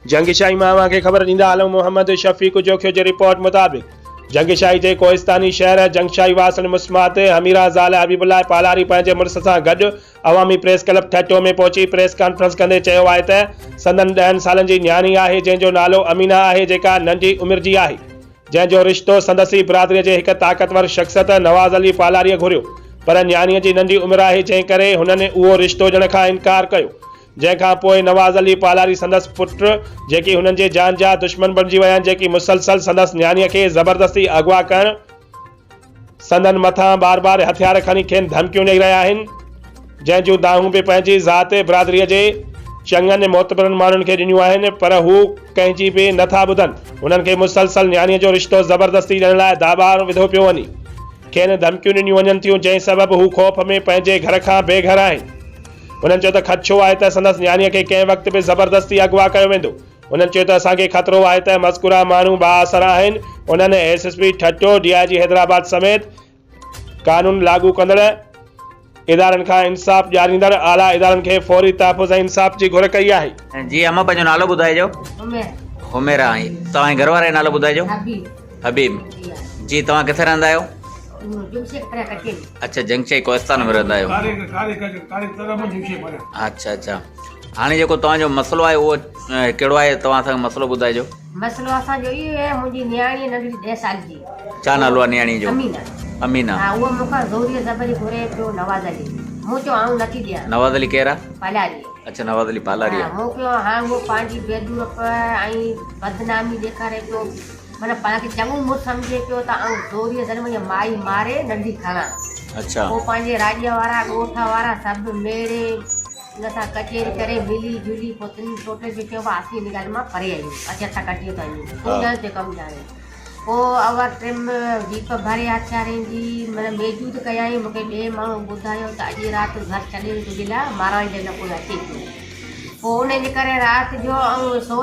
جنگشاهي مان اوهان کي خبر ڏيندا هلون محمد شفيق جوکيو جي رپورٽ مطابق جنگشاهي جي ڪوهستاني شهر جنگشاهي واسڻ مسمات حميرا زال حبيب الله پالاري پنهنجي مڙس سان گڏ عوامي پريس ڪلب ٺٽو ۾ پهچي پريس ڪانفرنس ڪندي چيو آهي ته سندن ڏهن سالن جي نياڻي آهي جنهن جو نالو امينه آهي جيڪا ننڍي عمر جي آهي جنهن جو رشتو سندس ئي برادري جي هڪ طاقتور شخصيت نواز علي پالاريء گهريو پر نياڻيء جي ننڍي عمر آهي جنهن ڪري هنن اهو رشتو ڏيڻ کان انڪار ڪيو جنهن کان پوء نواز علي پالاري سندس پٽ جيڪي هنن جي جان جا دشمن بڻجي ويا آهن جيڪي مسلسل سندس نياڻيء کي زبردستي اغوا ڪرڻ سندن مٿان بار بار هٿيار کڻي کين ڌمڪيون ڏئي رهيا آهن جنهن جون دانهون به پنهنجي ذات برادريء جي چڱن معتبرن ماڻهن کي ڏنيون آهن پر هو ڪنهن جي به نه ٿا ٻڌن هنن کي مسلسل نياڻيء جو رشتو زبردستي ڏيڻ لاء داٻاء وڌو پيو وڃي کين ڌمڪيون ڏنيون وڃن ٿيون جنهن سبب هو خوف ۾ پنهنجي گهر کان بي گهر آهن. هنن چيو ته خدشو آهي ته سندس نياڻيء کي ڪنهن وقت به زبردستي اغوا ڪيو ويندو. هنن چيو ته اسان کي خطرو آهي ته مذڪوره ماڻهو بااثر آهن، انهن S S P Thatta, D I G Hyderabad سميت قانون لاڳو ڪندڙ ادارن کان انصاف ڏياريندڙ اعليٰ ادارن کي فوري تحفظ ۽ انصاف جي گهر ڪئي آهي. جي اما پنهنجو نالو ٻڌائجو. حميرا. حميرا ۽ توهان جي گهر واري جو نالو ٻڌائجو. حبيب. حبيب جي توهان ڪٿي رهندا آهيو. اڇا جنگشاهي ڪوهستان ۾ رهندا آهيو. اڇا اڇا هاڻي جيڪو توهان جو مسئلو آهي اهو ڪهڙو آهي توهان اسان کي مسئلو ٻڌائجو. مسئلو اسان جو اهو آهي منهنجي نياڻي ننڍڙي 10 سال جي. ڇا نالو آهي نياڻي جو؟ امينه. امينه. ها اهو مون کان زوريء زبري گهري پيو نواز علي. مون چيو آئون نٿي ڏيان. نواز علي ڪير آهي؟ پالاري. اڇا نواز علي پالاري آهي. ها مون چيو هاڻ اهو پنهنجي بيدورپ ۽ بدنامي ڏيکاري پيو. معنيٰ پاڻ کي چڱو مڙس سمجهي پيو ته آئون زوريء ظلم جي مائي ماري ننڍي کڻان. اڇا. پوء پنهنجي راڄ وارا، ڳوٺ وارا سڀ ميڙي ان سان ڪچهري ڪري ملي جلي پوء تن سوٽن کي چيو ڀاء اسين ان ڳالهه مان پري آهيون، اسين هٿ ڪڍي ٿا وڃون، تون ڄاڻ تنهنجو ڪم ڄاڻي. پوء اور ٽرم جيپ ڀري هٿيارين جي معنيٰ ميجود ڪيائين، مون کي ٻئي ماڻهو ٻڌايو ته اڄ رات گهر ڇڏي تنهنجي لاء مارائڻ جي لاء ڪوئي اچي پيو. پوء ان جي ڪري رات جو آئون سو.